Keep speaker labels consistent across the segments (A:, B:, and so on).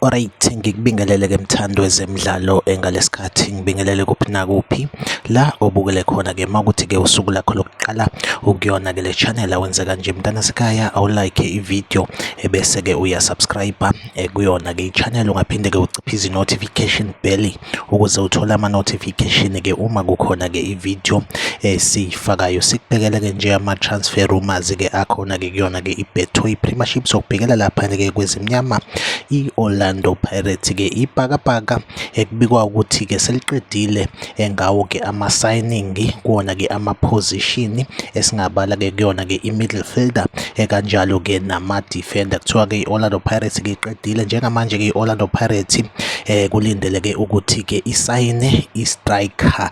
A: Alright, ngikubingelele ke mthandi wezemidlalo engalesikhathi ngibingelele kuphi nakuphi la obukele khona ke makuthi ke usuku lakho lokuqala ukuyona ke le channel awenze kanje mntana sekhaya awulike i-video ebese ke uyasubscribe kuyona ke i-channel ungaphinde ke uciphize i-notification bell ukuze uthole ama-notification ke uma kukhona ke i-video esiyifakayo. Sikubhekele ke nje ama-transfer rumors ke akhona ke kuyona ke i-Betway Premiership. Sokubhekela lapha ke kwezimnyama i-Orlando Pirates ke ibhakabhaka ekubikwa ukuthi ke seliqedile ngawo ke ama-signing kuwona ke ama-position esingabala ke kuyona ke i-middle fielder kanjalo ke nama-defender. Kuthiwa ke i-Orlando Pirates ke iqedile njengamanje ke i-Orlando Pirates kulindeleke ukuthi ke isayine i-striker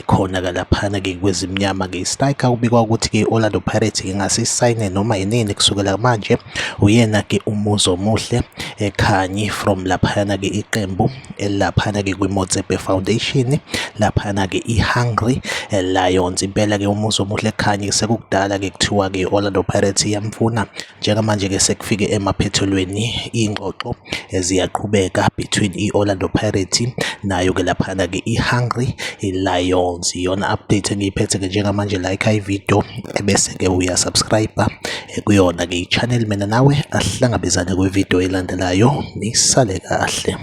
A: khona ke laphana ke kwezimnyama ke i-striker kubikwa ukuthi ke i-Orlando Pirates ingase isayine noma inini kusukela manje. Uyena ke umuzi omuhle Khanyi from laphana ke iqembu elaphana ke kwiMotsepe Foundation laphana ke iHungry Lions. Impela ke umuzi omuhle Khanyi sekukudala ke kuthiwa ke i-Orlando Pirates iyamfuna. Njengamanje ke sekufike emaphethelweni, iy'ngxoxo ziyaqhubeka between i-Orlando Pirates nayo ke laphana ke i-Hungry Lions. Iyona update engiyiphethe ke njengamanje. Like i-video ebese ke uyasubscribe kuyona ke i-channel. Mina nawe asihlangabezane kwivideo elandelayo, nisale kahle.